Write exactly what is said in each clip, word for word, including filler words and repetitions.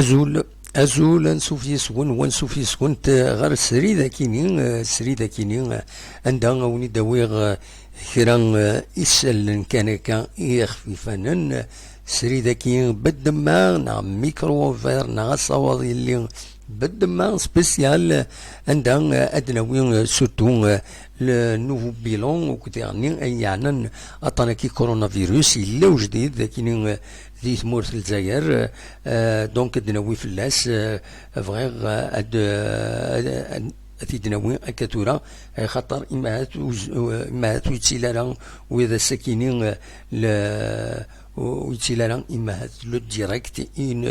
Azul, azul, ansuf yes-wen, wansuf yes-went, eh, ɣer srid akini, eh, srid akini, eh, anda a wen-id-awiɣ, eh, kra, eh, isallen kan akka ixfifanen, eh, srid akini beddemma, neɣ micro ouvert, neɣ asawaḍ yelli beddemma spécial, eh, anda, eh, ad nawi, eh, surtout, eh, le nouveau bilan, akked diɣenni ay yeɛnan aṭan-agi coronavirus, yella ujdid akini, eh, di tmurt n Lezzayer, eh, donc ad d-nawi fell-as, eh, bɣiɣ, eh, ad, eh, ad, ad t-id-nawi akka tura, eh, xaṭer imahat ur z-, eh, imahat ur yettili ara wid ass-akini, eh, le, ur yettili ara imahat le direct in,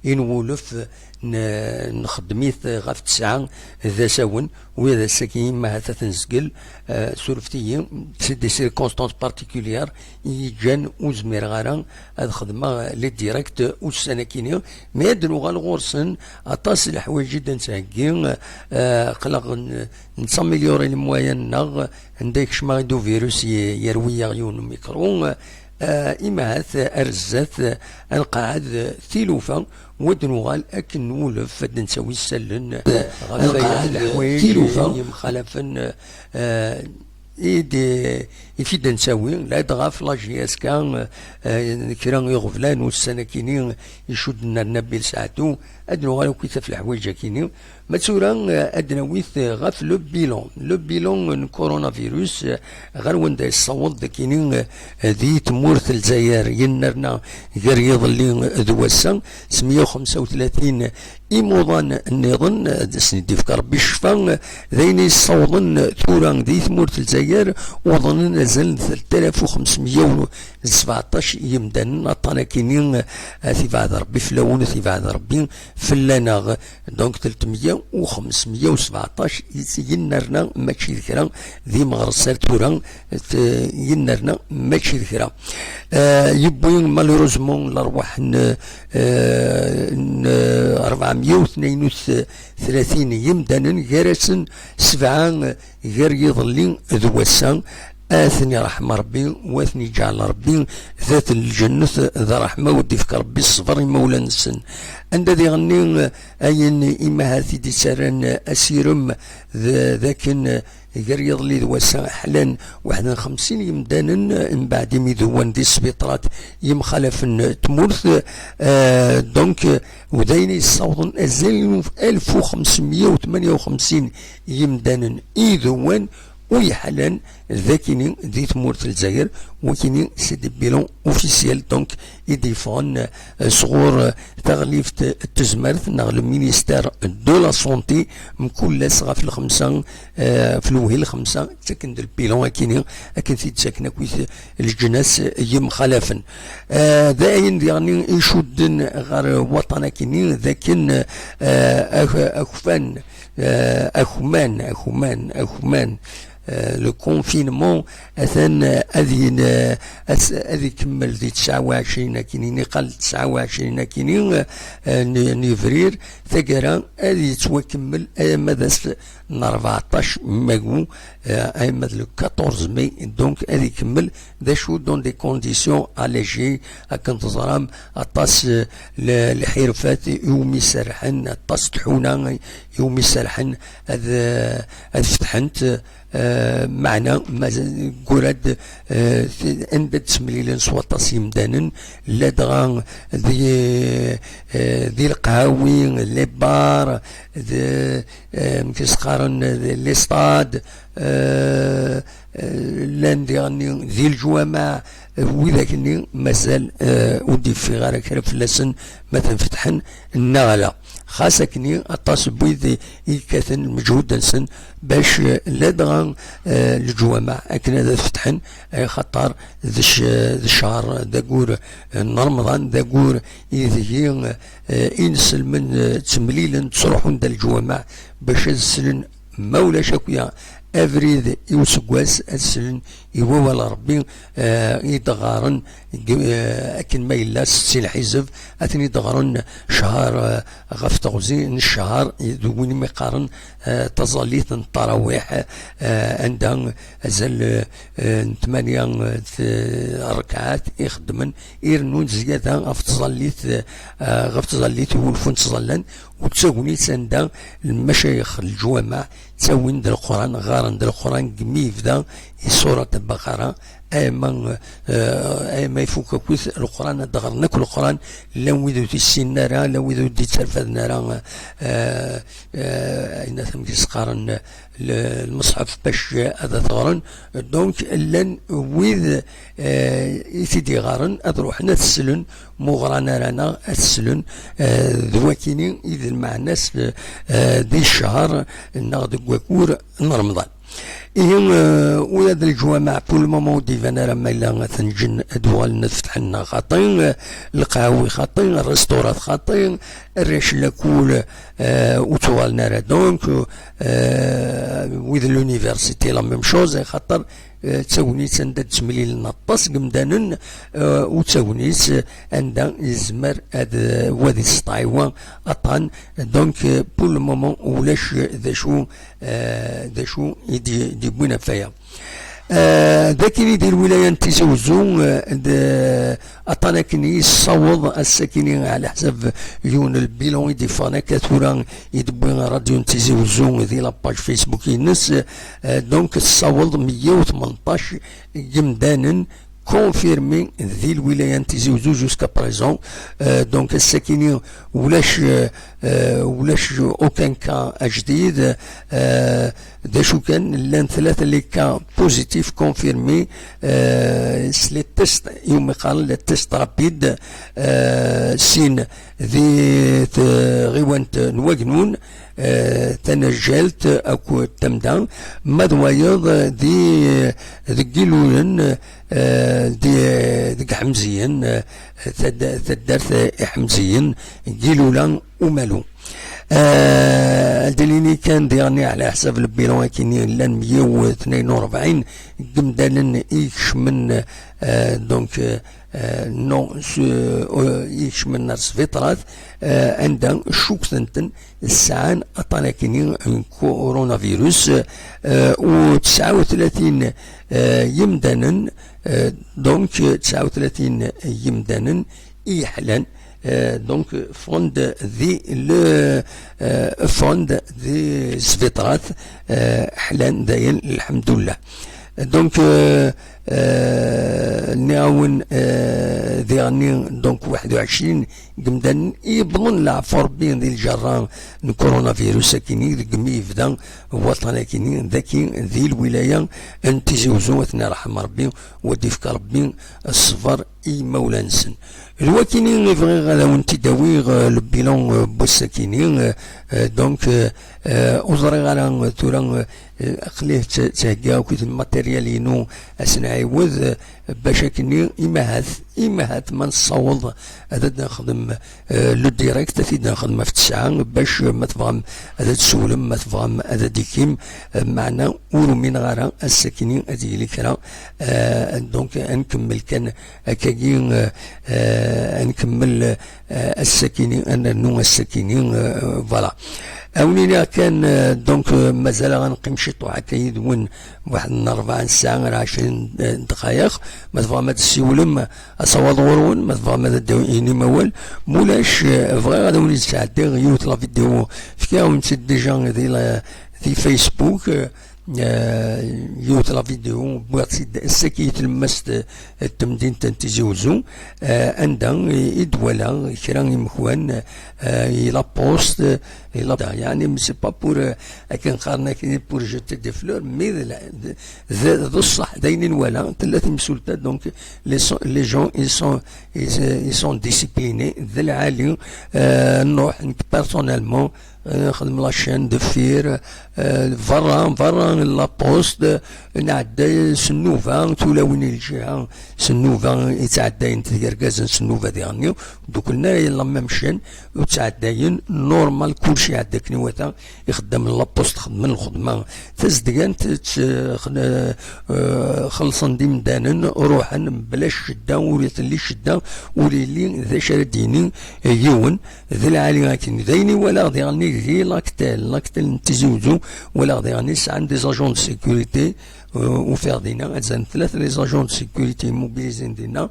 in wulef n-, nxeddem-it ɣef tesɛa d asawen, wid ass-akini imahat ad ten-nezgel, eh, surfet-iyi, c'est des circonstances particulières i yi-ǧǧan ur zmireɣ ara ad xedmeɣ les directs ussan-akini, mais ad nuɣal ɣur-sen aṭas n leḥwayeǧ i d-nettheggi, eh, aql-aɣ n-, nettaméliori les moyens-nneɣ, anda i kecmeɣ i d uvirus i-, yerwi-yaɣ yiwen n umikru, eh, imahat ar zdat, eh, ad nqeɛɛed tilufa, u ad nuɣal akken nwulef ad d-nettawi isallen ɣef waya leḥwayeǧ yemxalafen, eh, i d-, i t-id-nettawi, ladɣa ɣef la J S K, eh, kra iɣeblan ussan-akini icudden ar Nabil Saɛdu, ad nuɣal akk-it ɣef leḥwayeǧ-akini. Ma d tura, eh, ad d-nawi-t ɣef le bilan. Le bilan n coronavirus, eh, ɣer wanda yessaweḍ akini, eh, di tmurt n Lezzayer, yennerna gar yiḍelli d wass-a, s meyya u xemsa u tlatin imuḍan nniḍen, ad asen-id-ifk Rebbi ccfa, d ayen yessawḍen tura di tmurt n Lezzayer, uḍnen azal n telt alaf u xemsemya u sbeɛṭac yimdanen, aṭṭan akini, ad t-ibɛed Rebbi fell-awen, ad t-ibɛed Rebbi fell-aneɣ. Donc, telt meyya u xemsemya u sbeɛṭac i yennerna, mačči d kra, d imeɣres ar tura, t-, yennerna mačči d kra. Eh, yewwi malheureusement lerwaḥ n, eh, n, eh, rebɛemya u tnayen u tlatin yimdanen, gar-asen sebɛa, eh, gar yiḍelli d wass-a. Ad ten-iṛḥem Ṛebbi, u ad ten-iǧɛel Ṛebbi d at n lǧennet d ṛṛeḥma, u ad d-ifk Ṛebbi ṣṣber i imawlan-nsen. Anda diɣenni, eh, ayen imahat i d-ittarran asirem d, d akken, eh, gar yiḍelli d wass-a, ḥlan waḥed n xemsin yemdanen, eh, mbeɛd imi dewwan di sbiṭrat yemxalafen n tmurt, eh, donc, eh, u d ayen yessawḍen azal n alef u xemsemya u tmenya u xemsin yemdanen i dewwan u yeḥlan d akini di tmurt n Lezzayer, wakini c'est des bilans officiels, donc, i d-yeffɣen, eh, sɣur, eh, taɣlift n tezmert neɣ le ministère de la santé, mkul ass ɣef lxemsa, eh, ɣef lewhi lxemsa, ttaken-d lbilan akini, akken t-id-ttaken akkit leǧnas yemxalafen. Eh, d ayen diɣen icudden ɣer waṭṭan akini, d akken, eh, ak-, akfan, eh, akman, akman, akman, eh, le confinement, atan, eh, ad yin-, eh, as-, ad ikemmel di tesɛa u ɛecrin akini, niqal tesɛa u ɛecrin akini, eh, n, n yebrir, taggara ad yettwakemmel arma d ass n rbeɛṭac mayu, eh, arma d le quatorze mai, donc ad ikemmel d acu dans des conditions allégées, akken teẓram, aṭas, eh, le-, lḥirfat iwumi serrḥen, aṭas tḥuna iwumi serrḥen ad, eh, ad fetḥent, eh, meɛna mazal gurad, eh, t-, anda d-ttemlilen s waṭas yimdanen, ladɣa di, eh, di leqhawi, les bars, d, eh, amek i s-qqaren, les stades, eh, eh, llan diɣenni di leǧwameɛ, eh, widak-nni mazal, eh, ur d-yeffiɣ ara kra fell-asen ma ten-fetḥen neɣ ala. Xas akkenni, aṭas n wid i yekkaten lmeǧhud-nsen bac, eh, ladɣa, eh, leǧwameɛ akken ad fetḥen, eh, xaṭer d c-, d ccher, d aggur, eh, n Remḍan, d aggur ideg, eh, inselmen, eh, ttemlilen, ttruḥun-d ar leǧwameɛ bac ad slen, ma ulac akya abrid i useggas, ad slen i wawal n Ṛebbi, eh, i d-ɣɣaren, eh, akken ma yella setti lḥizeb, ad ten-id-ɣren ccher, eh, ɣef teɣzi n ccher, d win i mi qqaren, eh, taẓallit n ttarawiḥ, eh, anda azal, eh, n tmanya, eh, t-, ṛekɛat i xeddmen, i rennun zzyada ɣef tẓallit, eh, ɣef tẓallit i wulfu n ttẓallan, u d tagnit anda lmacayix n leǧwameɛ ttawin-d Leqran, ɣɣaren-d Leqran deg mi yebda i Surat Lbaqara, ama, eh, ama ifuk akkit Leqran, ad d-ɣren akk Leqran, llan wid ur t-issinen ara, llan wid ur d-itterfaden ara, eh, eh, ayen tamegzi qqaren le-, lmeṣḥef bac ad t-ɣren. Donc, llan wid, eh, i t-id-iɣaren ad ruḥen ad t-slen, ma ur ɣran ara neɣ ad t-slen, eh, d wakini i d lmeɛna-s, eh, di ccher neɣ deg wayyur n Remḍan. Ihi, eh, ula d leǧwameɛ, pour le moment, ur d-iban ara ma yella ad ten-ǧǧen ad uɣalen ad fetḥen neɣ xaṭi, eh, lqahwi xaṭi, rrestaurat xaṭi, arrac lakul, eh, ur ttuɣalen ara. Donc, eh, wid n l'université, la même chose, axaṭer, eh, d tagnit anda d-ttemlilen aṭas n yemdanen, eh, u d tagnit, eh, anda yezmer ad, eh, wad isteṭɛiwa aṭan. Donc, eh, pour le moment, ulac d acu, eh, d acu i d-, d-yewwin ɣef waya. Eh, d akken i di lwilaya n Tizi Uzzu, eh, d, aṭan akken i yessaweḍ ass-akini, ɛla ḥsab yiwen n lbilan i d-iffɣen akka tura, i d-wwi ṛṛadyu n Tizi Uzzu di la page Facebook-ines. Eh, donc, tessaweḍ meyya u tmenṭac n yemdanen confirmés di lwilaya n Tizi Uzzu jusqu'à présent. Eh, donc, ass-akini ulac, eh, eh, ulac aucun cas ajdid. Eh, d acu kan, llan tlata les cas positifs confirmés, eh, s les tests, iwumi qqaren les tests rapides, eh, sin di tɣiwant n Wagnun, eh, Tanajjalt akked Tamda, ma d wayeḍ di, deg Ilulen, eh, di, deg Iḥemziyen, eh, tad-, taddart Iḥemziyen, deg Ilula Umalu. Eh, ad d-nini kan diɣen, ɛla ḥsab lbilan akini llan meyya u tnayen u rebɛin n yemdanen i ikecmen, eh, donc, eh, non, s-, eh, i ikecmen ar sbiṭrat, eh, anda cukkten-ten sɛan aṭan akini n coronavirus, eh, u tesɛa u tlatin, eh, yemdanen, eh, donc, tesɛa u tlatin yemdanen i yeḥlan, eh, donc, ffɣen-d di le, eh, ffɣen-d di sbiṭrat, eh, ḥlan dayen, lḥemdullah. Donc, eh, eh, nniɣ-awen, eh, diɣenni, donc, waḥed u ɛecrin n yemdanen i yewwḍen leɛfu Rebbi di lǧerra n coronavirus akini, deg mi yebda waṭan akini, daki di lwilaya n Tizi Uzzu, ad ten-iṛḥem Rebbi, u ad d-ifk Rebbi ṣṣber i yimawlan-nsen. D wakini i bɣiɣ ad awen-t-id-awiɣ, eh, le bilan, eh, n wass-akini, eh, eh, donc, eh, eh, ur ẓriɣ ara, eh, tura, eh, aql-i tt-, ttheggiɣ akkit lmatéryal-inu ad s-nɛiwed, eh, bac akkenni, imahat, imahat ma nessaweḍ ad, ad nexdem, eh, le direct, ad t-id-nexdem ɣef ttesɛa, bac ma tebɣam ad d-tsewlem, ma tebɣam ad d-tikim, eh, meɛna ur umineɣ ara ass-akini ad yili kra. Eh, donc, ad nkemmel kan akkagi, eh, eh, ad nkemmel, eh, ass-akini, ad nernu ass-akini, eh, voilà. Ad wen-iniɣ kan, eh, donc, eh, mazal ad neqqim ciṭuḥ akka yid-wen, waḥed n rebɛa n ssaɛa ar ɛecrin, eh, ddqayeq. Ma tebɣam ad d-tessiwlem, asawaḍ ɣur-wen, ma tebɣam ad d-inim awal. Mulac, eh, bɣiɣ ad awen-id-sɛeddiɣ yiwet la vidéo, fkiɣ-awen-tt-id déjà di la, di Facebook, eh, eh, yiwet la vidéo, wwiɣ-tt-id ass-agi i tlemmast, eh, n temdint n Tizi Uzzu, eh, anda i, i d-walaɣ kra imekwan, eh, i la poste, i la, yeɛni, mais c'est pas pour, eh, akken qqaren akini, pour jeter des fleurs, mais d la, d, d, d ṣṣeḥ, d ayen i nwala, tella temsulta, donc, les, sont- les gens, ils sont, ils, ils sont disciplinés, d lɛali, eh, nruḥ, nekk personnellement, eh, nxeddem la chaîne deffir, eh, berra, berra n la poste, eh, nɛedday s nnuba, tulawin n lǧiha, s nnuba i ttɛeddayent d yergazen s nnuba diɣenni, ur dduklen ara yella même chaîne, ur ttɛeddayen, normal, kulci iɛedda akken iwata, ixeddamen n la poste xeddmen lxedma tazedgant, tt-, xn-, eh, xellṣen-d imdanen, ruḥen mebla ccedda, ur itelli ccedda, ur yelli d acu ara d-yini yiwen, d lɛali akken. D ayen i walaɣ diɣen di Lactel, Lactel n Tizi Uzzu, walaɣ diɣen sɛan des agents de sécurité, eh, ufiɣ dinna, atan tlata les agents de sécurité immobilisés dinna,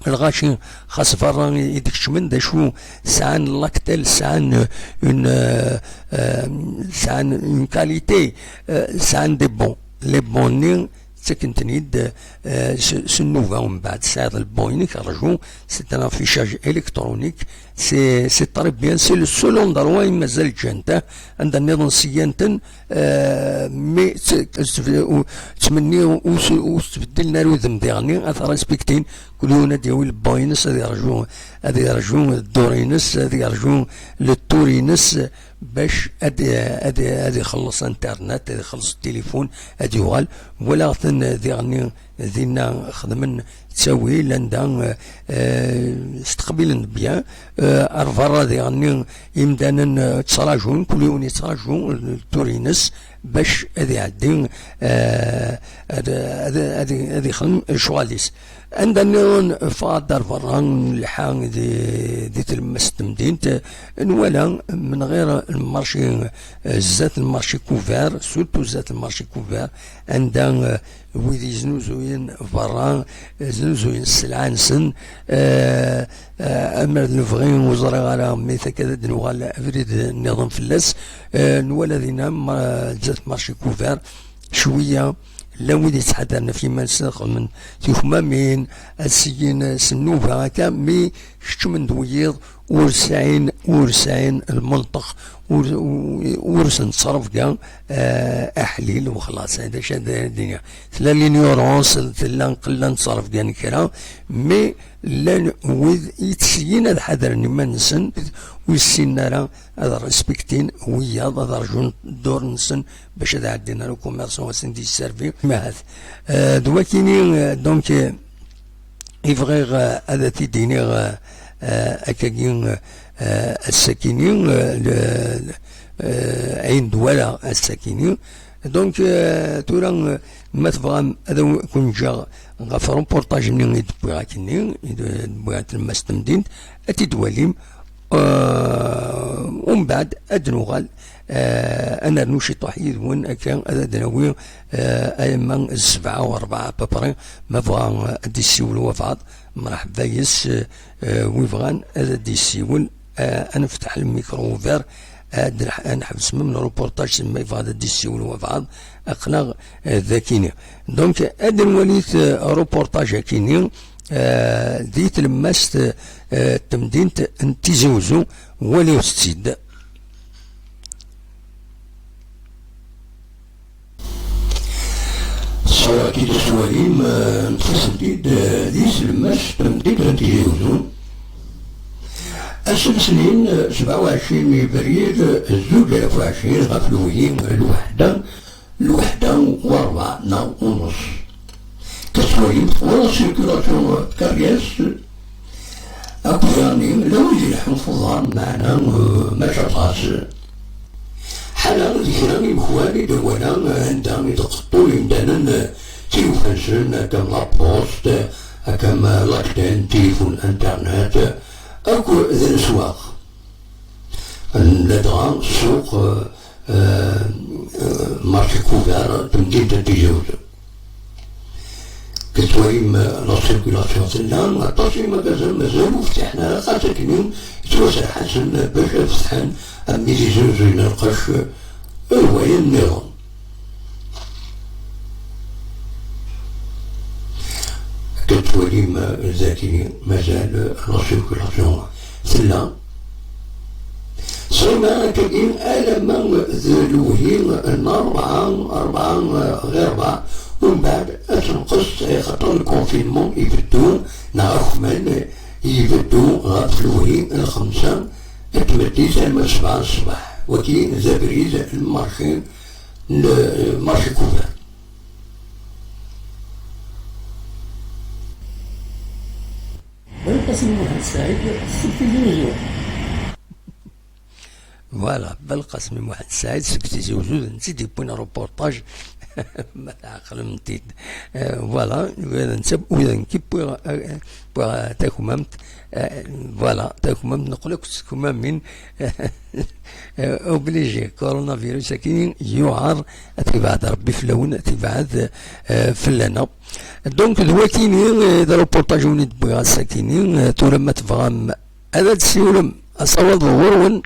lɣaci xas berra i, i d-kecmen, d acu sɛan Lactel, sɛan, euh, une, euh, euh, sɛan une qualité, euh, sɛan des bons. Les bons-nni ttaken-ten-id, euh, s, s nnuba, umbeɛd tesɛiḍ le bon-inek, rju, c'est un affichage électronique, c'est, c'est très bien, c'est le seul endroit i mazal ǧǧan-t, anda nniḍen seyyan-ten, euh, mais tt-, tt-, ttmenni ur s-, ur s-ttbeddilen ara udem diɣenni, ad t-respektin, kul yiwen ad yawi le bon-ines, ad yerju, ad yerju ddur-ines, ad yerju le tour-ines, bac ad, ad, ad ixelleṣ internet, ad ixelleṣ tilifun, ad yuɣal. Walaɣ-ten diɣenni dinna xedmen ttawil, anda, eh, eh, steqbilen bien, eh, ar berra diɣenni imdanen, eh, ttrajun, kul yiwen yettraju le tour-ines, bac ad iɛeddi, eh, ad, ad, ad, ad ixdem lecɣal-is. Anda nniḍen ffɣeɣ-d ar berra, nlḥa di, di tlemmast n temdint, nwala menɣir lmarci, eh, zdat lmarci Couvert, surtout zdat lmarci Couvert, anda, eh, wid yeznuzuyen berra, eh, znuzuyen sselɛa-nsen, eh, eh, amer d lebɣi ur ẓriɣ ara mi takka ad d-nuɣal abrid nniḍen fell-as, eh, nwala dinna ma-, zdat marci Couvert, cwiya, llan wid yettḥadaren ɣef yiman-nsen, xedmen tikmamin, ad syin s nnuba akka, mi keččmen-d wiyiḍ ur sɛin, ur sɛin lmenṭeq, ur, ur sen-ttrebga, eh, aḥlil, wexlaṣ, d acu ad d-iniɣ. Tella l'ignorance, tella qella n ttrebga n kra, mais llan wid yettesyin ad ḥadren iman-nsen, ur ssinen ara ad respektin wiyaḍ, ad rjun ddur-nsen bac ad ɛeddin ar ukummerṣu, ad sen-d-yesservi. Mahat. Eh, d wakini, eh, donc, eh, i bɣiɣ, eh, ad t-id-iniɣ, eh, eh, akkagi, eh, ass-akini, eh, le, le, eh, ayen d-walaɣ ass-akini. Donc, eh, tura, eh, ma tebɣam ad aw-, kun-ǧǧeɣ ɣef reportage-nni i d-wwiɣ akkenni, i d-, i d-wwiɣ tlemmast n temdint, ad t-id-walim. Eh, umbeɛd ad nuɣal, eh, ad nernu ciṭuḥ yid-wen, akka ad d-nawi, eh, ayemma d sebɛa u rebɛa à peu près, ma bɣa, eh, ad d-issiwel wabɛaḍ, mreḥba yes, eh, wi bɣan ad d-issiwel, eh, ad nefteḥ lmikru ouvert, ad nḥ-, ad neḥbes même le reportage, ma yebɣa ad d-issiwel wabɛaḍ, aql-aɣ, eh, d akini. Donc, ad nwali, eh, reportage akini, eh, di tlemmast, eh, temdint n Tizi Uzzu, waliɣ-tt-id. Ṣṣawat i d-tettwalim, eh, nṭasen-t-id, eh, di tlemmast temdint n Tizi Uzzu. Ass n snin, eh, sebɛa u ɛecrin yebrir, eh, zuǧ alaf u ɛecrin, ɣef lewhi, eh, lweḥda, lweḥda u rebɛa neɣ u nus. Tettwalim tqwa circulation, eh, carrière, akk daɣen la wid ileḥḥun f uḍar, meɛna, eh, mačči aṭas. Ḥala d kra imekwan i d-walaɣ, eh, anda i d-qeṭṭun imdanen, eh, tiyufa-nsen, akka am la poste, akka am, eh, Lactel, tilifun, internet, eh, akk d leswaq. Ladɣa ssuq, eh, eh, marché Couvert, temdint n Tizi Uzzu. Tettwalim, eh, la circulation tella, aṭas imagazan mazal ur ftiḥen ara, xas akken yettwaserḥasen bac ad fetḥen, am wid iznuzuyen lqecc, eh, d wayen nniḍen. Tettwalim, eh, dagi mazal, eh, la circulation tella. Sɣina akkagi alamma d lewhi n rebɛa, rebɛa, eh, ɣir rebɛa, umbeɛd ad tenqes, eh, xaṭer le confinement ibeddu, neɣ akman, eh, ibeddu ɣef lewhi n xemsa, Tameddit alma d sebɛa n ṣṣbeḥ. Wagi d abrid n marché, n marché couvert. Belqasem Muḥend Saɛid seg Tizi Uzzu. Voilà, Belqasem Muḥend Saɛid seg Tizi Uzzu, d netta i d-yewwin reportage. Ma tɛeqlem-t-id. Euh, voilà, wid n tab-, wid n ki-, wwiɣ, euh, wwiɣ takmamt. Euh, voilà, takmamt, neqqel akk s tekmamin. Euh, obligé, coronavirus akini yuɛer, ad t-ibɛed Rebbi fell-awen, ad t-ibɛed, euh, fell-aneɣ. Donc, d wakini, euh, d reportage uni d-wwiɣ ass-akini, euh, tura ma tebɣam ad d-siwlem asawaḍ ɣur-wen,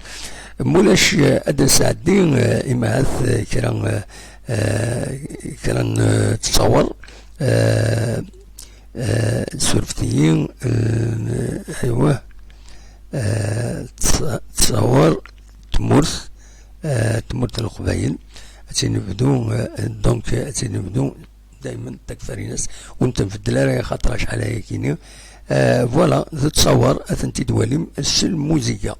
mulac, eh, ad d-nesɛeddi, eh, imahat, eh, kra, eh, eh, kra n, eh, ttṣawer, eh, eh, surfet-iyi, eh, aywa, eh, ttṣ-, ttṣawer tmurt, eh, tmurt n Leqbayel, ad tt-nebdu, eh, donc, ad tt-nebdu, daymen takfarinas ur nbeddel ara, axaṭer acḥal ayakini. Euh, voilà, d ttṣawer, ad tent-id-walim s lmuziga.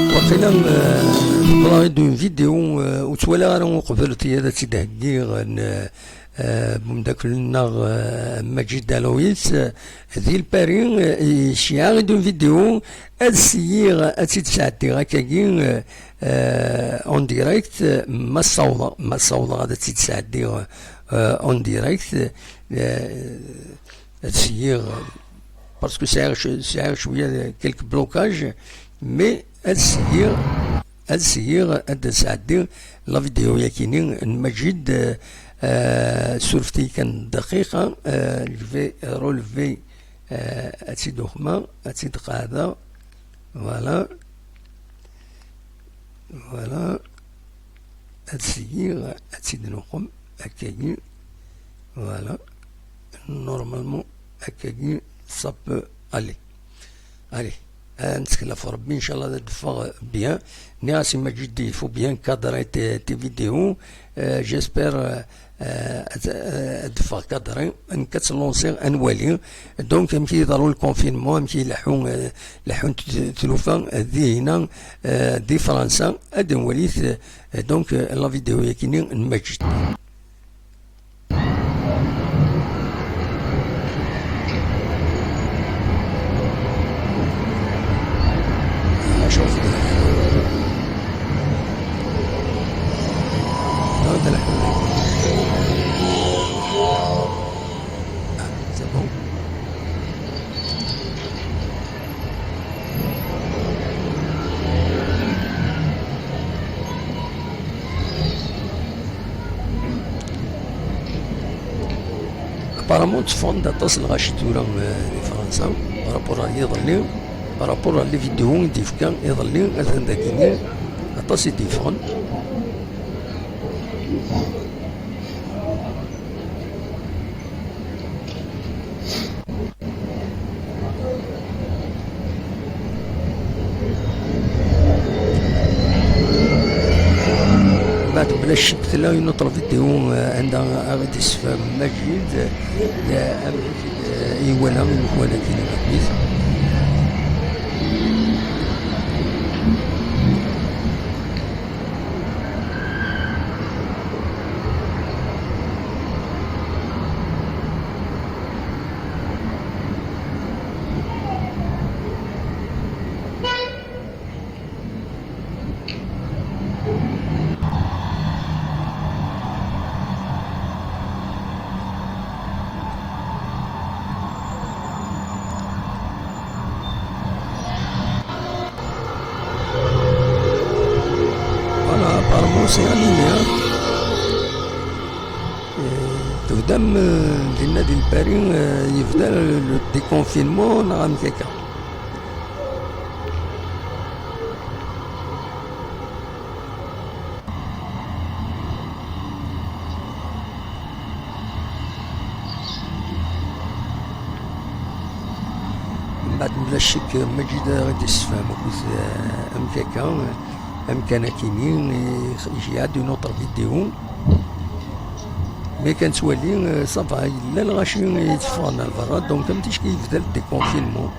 Waqila, eh, tewweḍ-aɣ-id une vidéo, eh, ur ttwaliɣ ara uqbel tiya ad tt-id-heggiɣ, n, eh, umeddakel-nneɣ, eh, Majid Alois, eh, di Lpari, eh, iceyyeɛ-aɣ-id une vidéo, ad syiɣ ad tt-id-sɛeddiɣ akkagi, eh, eh, en direct, eh, ma ssawḍeɣ, ma ssawḍeɣ ad tt-id-sɛeddiɣ, eh, en direct, eh, ad syiɣ, parce que sɛiɣ c-, sɛiɣ cwiya quelques blocages, mais ad syiɣ, ad syiɣ ad d-sɛeddiɣ la vidéo yakini n Majid, eh, eh, surfet-iyi kan dqiqa, eh, je vais relever, eh, ad tt-id-uxmeɣ, ad tt-id-qeɛdeɣ, voilà, voilà, ad syiɣ ad tt-id-nuqem, akkagi, voilà, normalement, akkagi, ça peut aller. Allez, ad nettkel ɣef Rebbi, inchallah, ad d-teffeɣ bien. Nniɣ-as i Majid, il faut bien cadrer tes, tes vidéos. Euh, j'espère, euh, euh, ad, euh, ad d-teffeɣ cadré. Nekk ad tt-lansiɣ, ad nwali. Donc, amek i iḍerru le confinement, amek i leḥḥu, euh, leḥḥunt t-, tlufa, euh, dihina, euh, di Fransa, ad nwali, euh, donc, euh, la vidéo yakini n Majid. شوف. هذا الحين. C'est bon. Apparemment tteffɣen-d aṭas n lɣaci tura, eh, di Fransa, par rapport ar yiḍelli. Par rapport à les vidéos i d-yefka iḍelli, atan dagini aṭas i d-yeffɣen. Mbeɛd, bla ccek, tella une autre vidéo, euh, anda ara d-yessefhem Majid, euh, amek, euh, iwala imukan-agi n Lmizan. Voilà, apparemment c'est animé, hein. Euh, tebdam, euh, dinna di Lpari, euh, yebda le, le déconfinement neɣ amek akka? Mbeɛd, bla ccek, Majid ara d-yessefhem akked, eh, amek akka, eh, amkan akini, eh, iceyyeɛ-d une autre vidéo. Mi kan nettwali, eh, ça va, yella lɣaci i d-yeffɣen ar berra, donc am ticki yebda le déconfinement.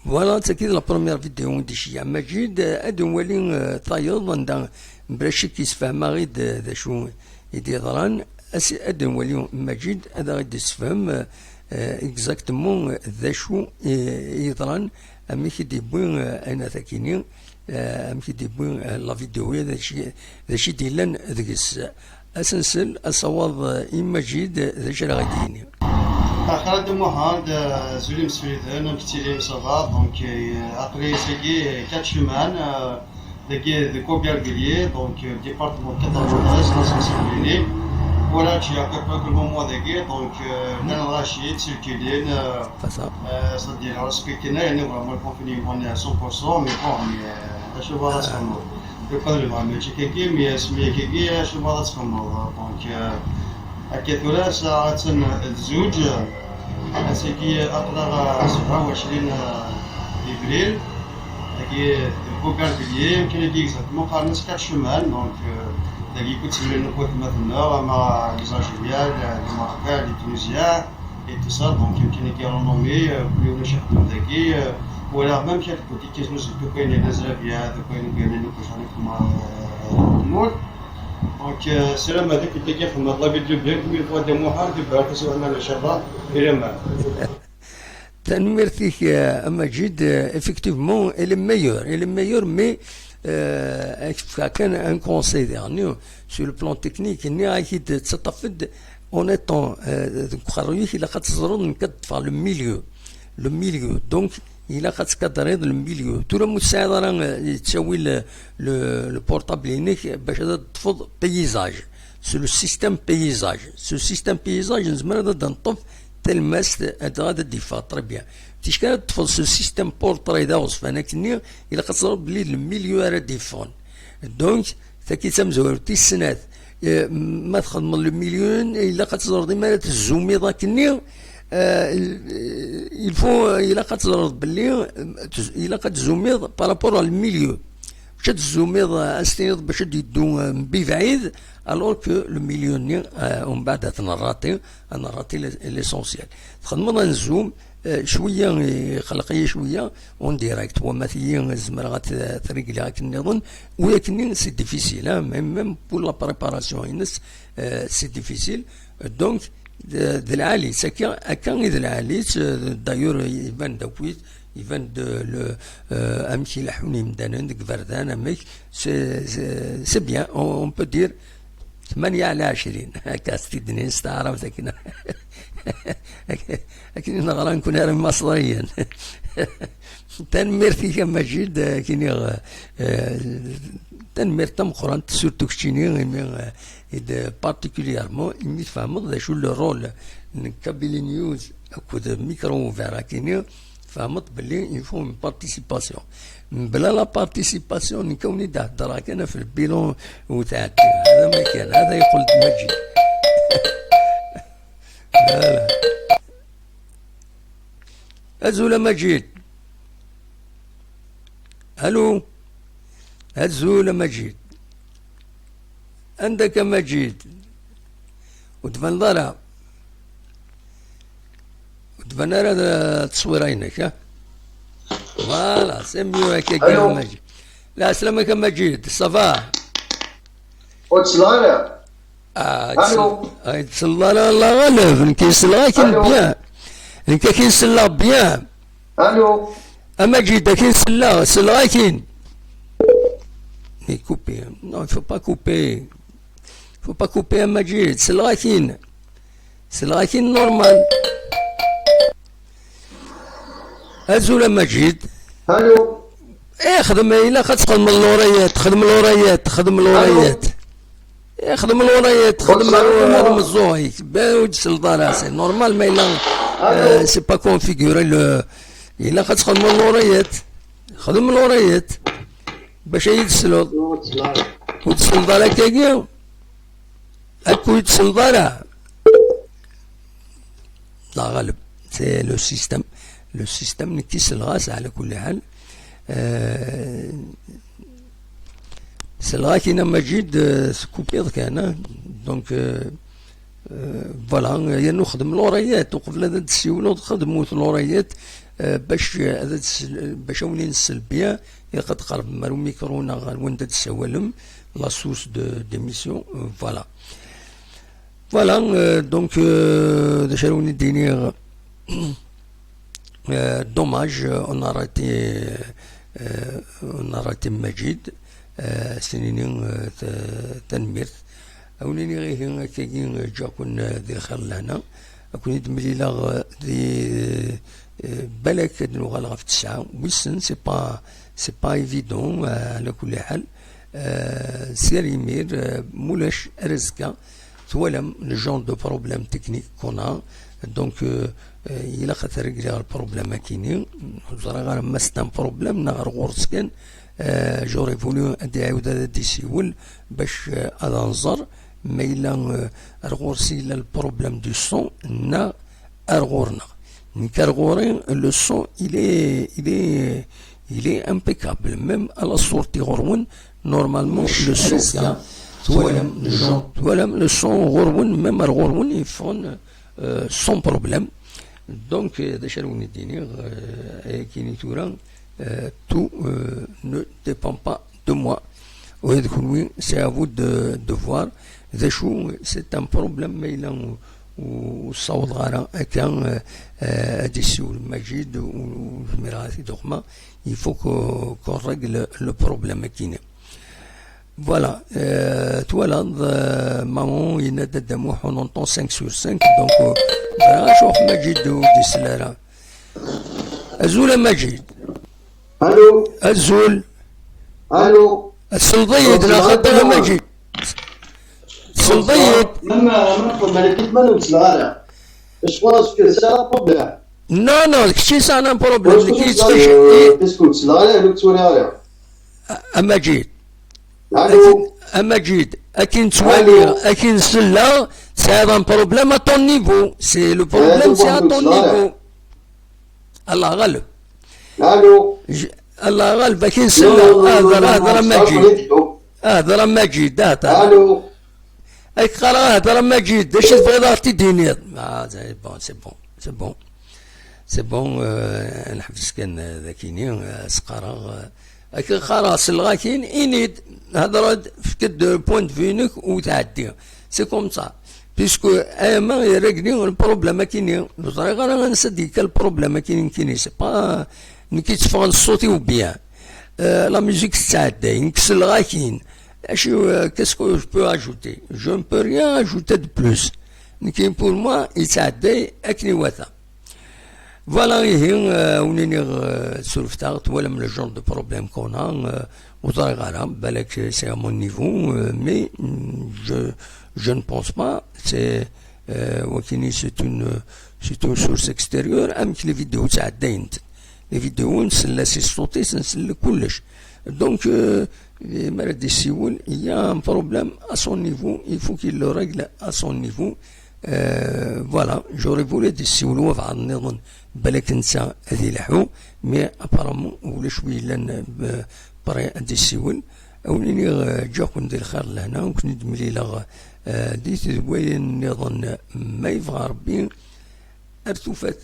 Voilà, d tagi d la première vidéo i d-iceyyeɛ Majid. Ad nwali, euh, tayeḍ anda, bla ccek, yessefhem-aɣ-id, euh, d acu i d-yeḍran. As-, ad nwali Majid, ad aɣ-id-yessefhem, euh, euh, exactement, euh, d acu i, i yeḍran, amek i d-yewwi, euh, ayen akini, euh, amek i d-yewwi, euh, la vidéo, d acu, d acu i d-yellan deg-s. Asentel, asawaḍ, euh, i Majid, d acu ara ɣ-id-yini? Axir a Dda Muḥend, euh, azul imsefriden, amek tettilim, ça va? Donc, euh, aql-i ass-agi, euh, quatre semaines, euh, dagi deg Aubervilliers, donc, euh, département quatre-vingt-treize, la Seine-Saint-Denis. Ur ɛad ǧǧiɣ à peu près le moment dagi, donc, euh, llan lɣaci ttelkilin, euh, c'est-à-dire respectin, yani, vraiment, le confinement à cent pour cent, mais bon, mais, euh, acu ara txedmeḍ? Lukan lebɣa mačči kagi, mi asmi kagi, acu ara txedmeḍ? Donc, euh, akka tura, ass-a attan d zuǧ, ass-agi aql-aɣ sebɛa u ɛecrin avril, dagi deg Aubervilliers, amkan-agi exactement qqaren-as quatre chemins, donc, euh, dagi i tzemrem ad tawim atmaten-nneɣ, ama les Algériens, les Marocains, les Tunisiens, et tout ça, donc amkan-agi renommé, euh, mkul yiwen ixeddem dagi, euh, wala même kra n tbutikin n uzeddu, ayen yellan zrabya, d ayen yellan akk icɣel akk ma, euh, tmurt. Donc, euh, ssarameɣ ad ak-d-agi xedmeɣ la vidéo bien comme il faut, Dda Muḥend, di berra-k, ssarameɣ, inchallah, ssarameɣ. Tanemmirt-ik, euh, a Majid. Euh, effectivement, elle est meilleure, elle est meilleure, mais, euh, ad ak-fkeɣ kan un conseil daɣen, sur le plan technique, nniɣ-ak-id tettaṭṭaf-d en étant, euh, deg uqerruy-ik, ilaq ad teẓreḍ nekk ad ṭṭfeɣ le milieu. Le milieu. Donc, ilaq ad tkadriḍ le milieu. Tura ma ur tesɛiḍ ara, euh, ttawil le, le, le portable-inek bac ad teṭṭfeḍ paysage. C'est le système paysage. Ce système paysage, nezmer ad d-neṭṭef talmast, ad, ad d-yeffeɣ très bien. Ticki ara teṭṭfeḍ ce système portrait d aɣezfan akkenni, ilaq ad teẓreḍ belli le milieu ara d-yeffɣen. Donc, tagi d tamezwarut. Tis snat, eh, ma txedmeḍ le milieu, ilaq ad teẓreḍ imi ara tezzumiḍ akkenni, Euh, il, il faut, euh, ilaq ad teẓreḍ belli, euh, tez- ilaq ad tzumiḍ par rapport à le milieu. Mačči ad tzumiḍ, euh, ad s-tiniḍ bac ad d-yeddu, euh, mbi bɛid, alors que le milieu-nni, euh, umbeɛd ad t-nerrati, ad nerrati l-, l'essentiel. Txedmeḍ anzum, euh, cwiya, ixelq-iyi cwiya, en direct, wama tiyi zemreɣ ad t-, ad t-régleɣ akken nniḍen, u akken c'est difficile, hein, même, même pour la préparation-ines, euh, c'est difficile. Donc, d, d lɛali-tt, akka, akka i d lɛali-tt, euh, d'ailleurs, iban-d akk-it, iban-d le, euh, amek i leḥḥun yimdanen deg iberdan, amek, c'est, c'est, c'est bien, on, on peut dire, ثمانية على عشرين, akka s-t-id-nnin s taɛrabt akken, akken i neɣra nekkni ar imaṣriyen. Tanemmirt-ik a Majid, akken i, euh, tanemmirt tameqqrant, surtout keččini, imi, euh, et de particulièrement, imi tfehmeḍ d acu le rôle n Kabylie News akked Micro Ouvert akini, tfehmeḍ belli il faut une participation. Mebla la participation, nekk awen-id-heddreɣ kan ɣef le bilan u tɛeddi. Hada ma kan, hada yeqqel-d Majid. Voilà. Azul a Majid. Allô. Azul a Majid. Anda-k a Majid? Ur d-tbaneḍ ara. Ur d-tban ara, euh, tteswira-inek, ha? Voilà, c'est mieux akka. Allô. A Majid. Lɛeslama-k a Majid, ça va? Ur ttleɣ ara. Ah, Allô. Ur ttleɣ ara, Allah ɣaleb, nekk selleɣ-ak-in bien. Nekk ak-in selleɣ bien. Allô. A Majid, ak-in selleɣ, selleɣ-ak-in. Mais couper, non, il faut pas couper. Faut pas couper a Majid, selleɣ-ak-in. Selleɣ-ak-in normal. Azul a Majid. Allô. Eh, xdem, ilaq ad txedmeḍ l'oreillette, xdem l'oreillette, xdem l'oreillette. Eh, xdem l'oreillette, xdem ar, ar umeẓẓuɣ-ik. Ben, ur d-selleḍ ara, c'est normal, ma yella, euh, c'est pas configuré le, ilaq ad txedmeḍ l'oreillette. Xdem l'oreillette. Bac ad yi-d-tesleḍ. Ur d-selleḍ ara akkagi? Akk ur yi-d-tesleḍ ara? Allah ɣaleb. C'est le système. Le système nekk i selleɣ-as, ɛla kulli ḥal. Euh, selleɣ-ak-in a Majid, euh, tkupiḍ kan, hein. Donc, euh, Euh, voilà, yernu xdem l'oreillette, uqbel ad d-tessiwleḍ, xdem wet l'oreillette, euh, bac, euh, ad d-s-, bac a wen-nsel bien, ilaq ad tqerbem ar umikru neɣ ar wanda d-tessawalem, la source de, d'émission, euh, voilà. Voilà, euh, donc, euh, d acu ara wen-d-iniɣ? Euh, dommage, euh, on a raté, euh, on a raté Majid, euh, s-nini, euh, t-, tanemmirt. A wen-iniɣ ihi, akkagi, euh, ǧǧiɣ-ken, euh, di lxir d lehna. Ad ken-id-mlileɣ, euh, di, euh, balak ad nuɣal ɣef tesɛa, wissen, c'est pas, c'est pas évident, euh, ɛla kulli ḥal. Euh, si ar yimir, euh, mulac ar azekka, twalam le genre de problème technique qu'on a. Donc, euh, euh, ilaq ad t-régleɣ le problème akini. Ur ẓriɣ ara ma c'est un problème neɣ ar ɣur-s kan. Euh, j'aurais voulu ad iɛiwed ad d-isiwel bac, euh, ad nẓer ma yella, euh, ar ɣur-s yella le problème du son neɣ ar ɣur-neɣ. Nekk ar ɣur-i, le son, il est, il est, il est impeccable. Même à la sortie ɣur-wen, normalement, le son, twalam, le son, twalam, le son ɣur-wen, même ar ɣur-wen, yeffɣen, euh, sans problème. Donc, euh, d acu ara wen-d-iniɣ, euh, ayakini tura, euh, tout, euh, ne dépend pas de moi. Ula d kenwi, c'est à vous de, de voir. D acu, c'est un problème, ma yella ur, ur ssawḍeɣ ara akka, euh, euh, ad d-issiwel Majid, ur, ur zmireɣ ad t-id-uqmeɣ. Il faut que, qu'on règle le problème akini. Voilà, euh, twalaḍ, euh, Maman yenna-d Dda Muḥ, on entend cinq sur cinq, donc, euh, bɣiɣ ad cuɣ Majid ur d-isell ara. Azul a Majid. Allô. Azul. Allô. Tselḍ-iyi-d neɣ xaṭi a Majid? Tselḍ-iyi-d. Même, euh, même, mais l'équipement, ur ttleɣ ara. Je pense que c'est un problème. Non, non, d kečč i yesɛan un problème, d kečč i yettfacen. Qu'est-ce que ur ttleɣ ara, ur ttwaliɣ ara. A, a Majid. Allô. A Majid, akin ttwaliɣ, akin selleɣ, tesɛiḍ un problème à ton niveau. C'est le problème, c'est à ton niveau. Allah ɣaleb. Allô. Allah ɣaleb, akin selleɣ. Hder, hder a Majid. Hder a Majid, hder. Allô. Ak qqareɣ hder a Majid, d acu tebɣiḍ ad ɣ-t-id-tiniḍ? Ah, c'est bon, c'est bon, c'est bon. C'est bon, euh, nḥebs kan, euh, dakini, euh, s-qqareɣ, euh, ak qqareɣ selleɣ-akin, ini-d, hder-d, efk-d point de vue-inek u tɛeddi. C'est comme ça. Puisque ayama yerra-gni le problème akini, ur ẓriɣ ara ansa d-yekka le problème akini nekkini, c'est pas, nekk yetteffɣen ṣṣut-iw bien. Euh, la musique tettɛedday, nekk selleɣ-akin. Acu, euh, qu'est-ce que je peux ajouter? Je ne peux rien ajouter de plus. Nekki, pour moi, yettɛedday akken iwata. Voilà, ihi, euh, wen-iniɣ, euh, surfet-aɣ, twalam le genre de problème qu'on a, euh, ur ẓriɣ ara, balak c'est à mon niveau, euh, mais, mm, je, je ne pense pas, c'est, euh, wakini, c'est une, c'est une source extérieure, amek les vidéos ttɛeddayent. Les vidéos, nsell-as i ṣṣut-is, nsell kullec. Donc, euh, mi ara d-yessiwel, il y a un problème à son niveau, il faut qu'il le règle à son niveau. Euh, voilà, j'aurais voulu ad d-yessiwel wabɛaḍ nniḍen, balak netta ad ileḥḥu, mais apparemment, ulac wi yellan, euh, prêt ad d-yessiwel. A wen-iniɣ, euh, ǧǧiɣ-ken di lxir d lehna, ur ken-id-mlileɣ, euh, di tedwayin nniḍen, ma yebɣa Rebbi. Ar tufat.